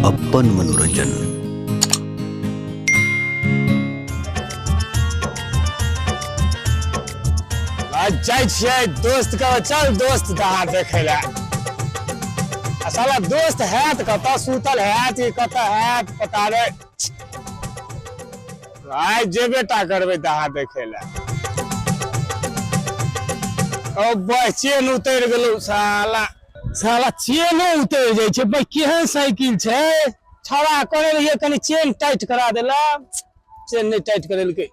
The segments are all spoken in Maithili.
अपन मनोरंजन। जाइ छियै दोस्त के, चल दोस्त दहा देखै लए। आ साला दोस्त हैत कतऽ, सुतल हैत कि कतऽ हैत पता नहि। आइ जेबे टा करबै दहा देखै लए। ओ बस चेन उतरि गेलौ साला, साला चेनो उतरि जाइ छै। भाई केहन साइकिल छै, छौड़ा करे रहियै कनि चेन टाइट करा देला, चेन नहि टाइट करेलकै।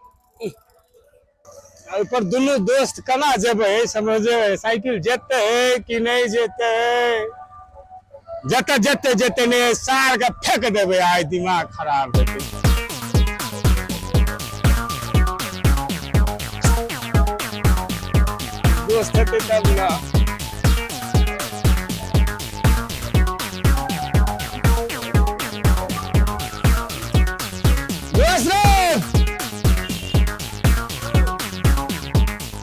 ओहिपर दुनू दोस्त केना जेबै समझे, साइकिल जेतै कि नहि जेतै? जतऽ जेतै जेतै, नहि सार के फेंक देबै, आइ दिमाग खराब हेतै। दोस्त हेतै तब ने। दोस्त रे,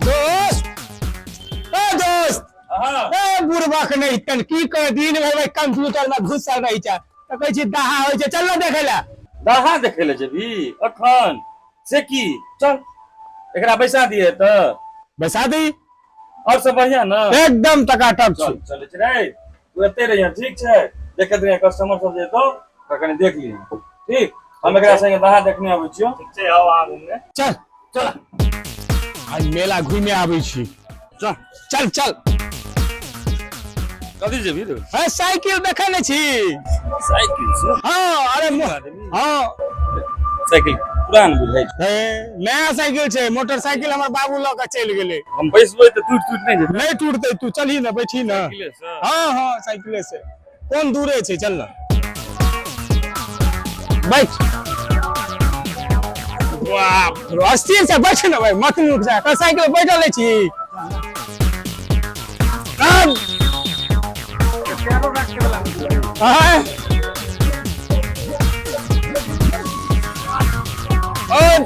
दोस्त, ए दोस्त। ए बुढ़बक नहि तन की कह, दिन भरि भाई कंप्यूटर में घुसल रही छै, तऽ कहै छी दाहा होइ छै, चल ना देखै लए। दाहा देखै लए जेबही अखन? से की, चल एकरा बैसा दिए तऽ। बैसा दी। और सब बढ़िया ना? एकदम टकाटक। चल छै। चलै छै रे, तू एते रहिया, ठीक छै? देखैत रहिया, कस्टमर सब जेतौ तऽ कनि देख लिहे, ठीक? हम एकरा संगे दाहा देखने अबै छियौ। ठीक छै, आउ अहाँ घूमने। चल चल, आइ मेला घूमे आबै छी। चल। चल चल। कथी जेबही रे? है साइकिल देखै नहि छी? साइकिल से? हाँ, अरे हाँ। साइकिल पुरान बुझाइ छै। हे, नया साइकिल छै, मोटरसाइकिल हमर बाबू लऽ के चलि गेलै। हम बैसबै तऽ टूट टूट नहि जेतै? नहि टूटतै, तू चलही ने, बैठी ने। साइकिले से? हाँ हाँ, साइकिले से कोन दूरे छै, चल ना बैठ। बाप रे, अस्थिर से बैठ ना भाई, मत रुक जा। कल साइकिल पर बैठल रहै छी। आब। आय। और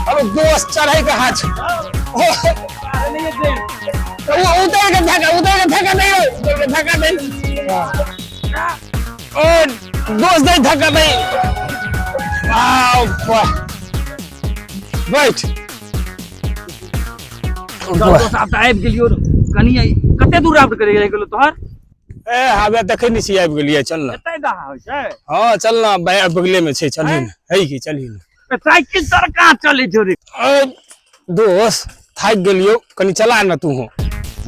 अरे दोस्त, चढ़ै के हाथ छै। ओ उतर के धक्का, उतर के धक्का दे, उतर के धक्का दे। ओ दोस्त, दे धक्का दे। वाह वाह, बैठ। चल दोस्त, आब तऽ आबि गेलियो। कनि कते दूर आबि के रहि गेलो तोहर? ए हवे देखै नहि छी, आबि गेलियै, चल ना। एतै दाहा होइ छै? हाँ चल ना, बगले में छै, चलही ने, है की, चलही ने। साइकिल तोर कहाँ चलै छौ रे? ए दोस्त, थाकि गेलियो, कनि चला ना तू।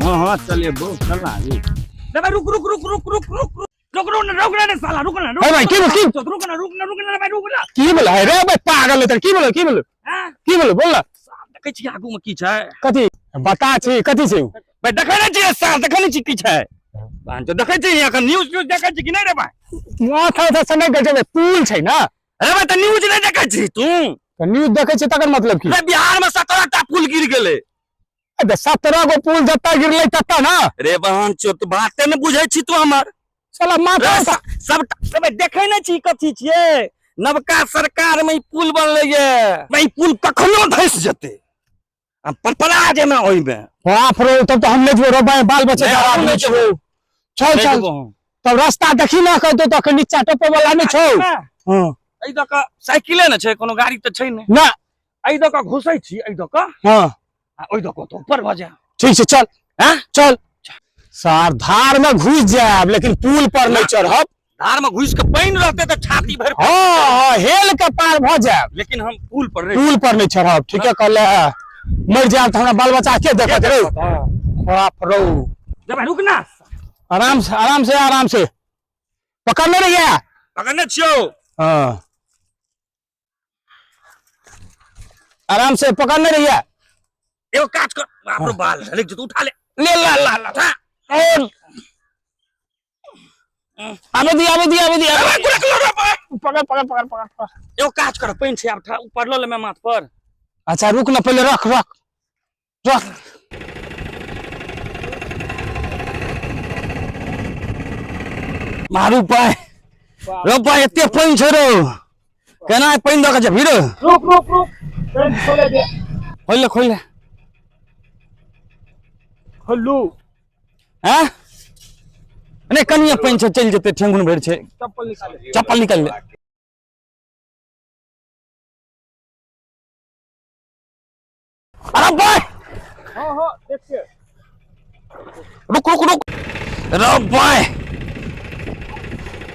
हाँ हाँ, चलेबो, चल ना रे। रे भाई, रुक रुक रुक रुक रुक रुक रुक रुक रुक ना, रुक ना रे साला, रुक ना, रुक। हे भाई, की बोल- की? रुक ना, रुक ना, रुक ना रे भाई, रुक ना। की बोल है रे भाई, पागल है, की बोल, की बोल? हैं? की बोल, बोल ना। देखै छी आगू में की छै? कथी बता छी, कथी छै उ? भाई देखै नहि छियै साल, देखै नहि छी की छै? बांचो देखै छी, एखन न्यूज त्यूज देखै छी कि नहि रे भाई? माथा उथा से नहि गजब, पुल छै ना। अरे भाई, तऽ न्यूज नहि देखै छी तू? तऽ न्यूज देखै छी, तकर मतलब की? रे बिहार में 17 टा पुल गिर गेलै। अबे 17 गो पुल जतऽ गिरलै ततऽ ना। रे बहन चो, तू बाते नहि बुझै छी तू हमर। साला माथा रे सबटा रे भाई, देखै नहि छी कथी छियै? नवका सरकार में ई पुल बनलै ये भाई, ई पुल कखनो धसि जेतै आ पड़पड़ा जेमे ओहिमे। बाप रे, तब तऽ हम नहि जेबै रो भाई, बाल बच्चा नहि, खराब हम नहि नहि छौ। जेबै। चल नहि चल। जेबो हम। तब रास्ता देखी ना, कहतो तऽ नीचा टपे वाला नहि छौ। हाँ। एहि दऽ कऽ साइकिले ने छै, कोनो गाड़ी तऽ छै नहि। ना। एहि दऽ कऽ घुसै छी, एहि दऽ कऽ। हाँ। आ ओहि दऽ कऽ तऽ ऊपर भऽ जायब। ठीक छै, चल। हैं? चल सार, धार में घुस जायब लेकिन पुल पर नहीं चढ़ब। धार में घुसि कऽ पानि रहतै तऽ छाती भरि। हाँ हाँ, हेल के पार भऽ जायब। लेकिन हम पुल पर नहि। पुल पर नहीं चढ़ब, ठीक है? कहले मर जायब तऽ हमरा बाल बच्चा के देखत रे? बाप रौ। जब रुक ना। आराम से, आराम से, आराम से, पकड़ने रहिए। पकड़ने छियौ। हाँ, आराम से पकड़ने रहिए। एगो काज कर, बाप रे, बाल झलक जेतौ, उठा ले। ले ला ला ला। उठा। और आबे दी, आबे दी, आबे दी, आबे दी। पकड़ पकड़ पकड़ पकड़ पकड़। एगो काज कर, पानि छै, आब उठा, ऊपर लऽ लेमे माथ पर। अच्छा रुक ना, पहले रख रख रख। मारू पाय रौ, पाय एते पानि छै रौ, केना पानि दऽ के जेबही रौ? रुक रुक रुक, पेंट खोले दे। खोलि ले, खोलि ले। खोलू। हैं? नहि कनिये पानि छै, चलि जेतै, ठेंगुन भरि छै। चप्पल निकाले। चप्पल निकालि ले। अरे भाई। हाँ हाँ, देखिए। रुक रुक रुक रे भाई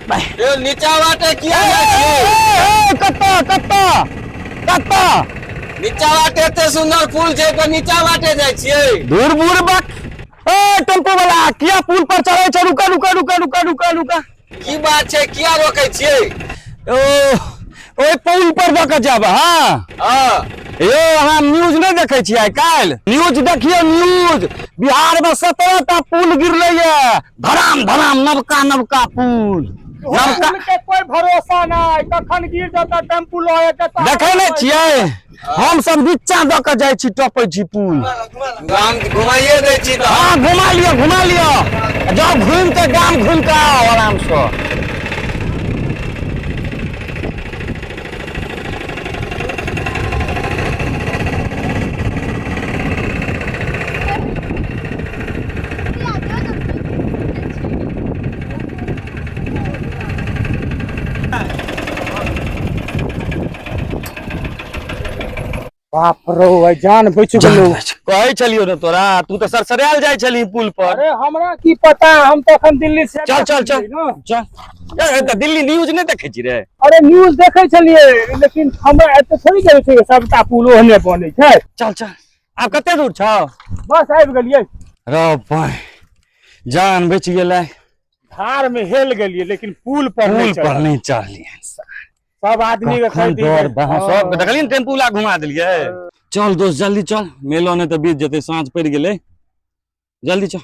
भाई। यौ, नीचा बाटे किया जाइ छियै? कत्ता कत्ता कत्ता? नीचा बाटे एते सुंदर पुल छै तऽ नीचा बाटे जाइ छियै? दूर बूढ़ बक। ए टेम्पो वाला, किया पुल पर चढ़ै छै? रुका रुका रुका रुका रुका रुका। की बात छै, किया रोकै छियै? ओ ओहि पुल पर दऽ कऽ जाब? हाँ। हँ। यौ, अहाँ न्यूज नहि देखै छियै आइ काल्हि? न्यूज देखियौ न्यूज। बिहार मे 17 टा पुल गिरलै ये, धराम धराम, नवका नवका पुल, नवका। पुल के कोई भरोसा नहीं, कखन गिर जाता टेम्पू लए के। देखै नहि छियै, हम सब नीचा दऽ कऽ जाइ छी, टपै छी पुल। गाम घुमाइए दै छी तऽ। हाँ, घुमा लिअ, घुमा लिअ। जाउ, घुमि कऽ, गाम घुमि कऽ आउ आरामसँ। बाप रो, जान बच गेलो। कहै छलियौ ने तोरा, तू तऽ सरसरायल जाइ छलही पुल पर। अरे, हमरा की पता, हम तो अखन दिल्ली से चल चल चल। ने। चल। ए, तऽ दिल्ली न्यूज नहि देखै छी रे? अरे, न्यूज देखै छलियै, लेकिन हमरा एते थोड़ी जानै छै सबटा पुल ओहने बनै छै। चल चल, आब कते दूर छौ? बस, आबि गेलियै। रे भाइ, जान बचि गेलै। धार में हेल गेलियै, लेकिन पुल पर पुल नहि पर चढ़ल। नहि चढ़लियै। सब आदमी के कखन खरीदी। डर बा सबके। देखलियै ने, टेम्पू ला घुमा देलियै। चल दोस्त, जल्दी चल, मेलो नहि तऽ बीत जेतै, साँझ पड़ि गेलै, जल्दी चल।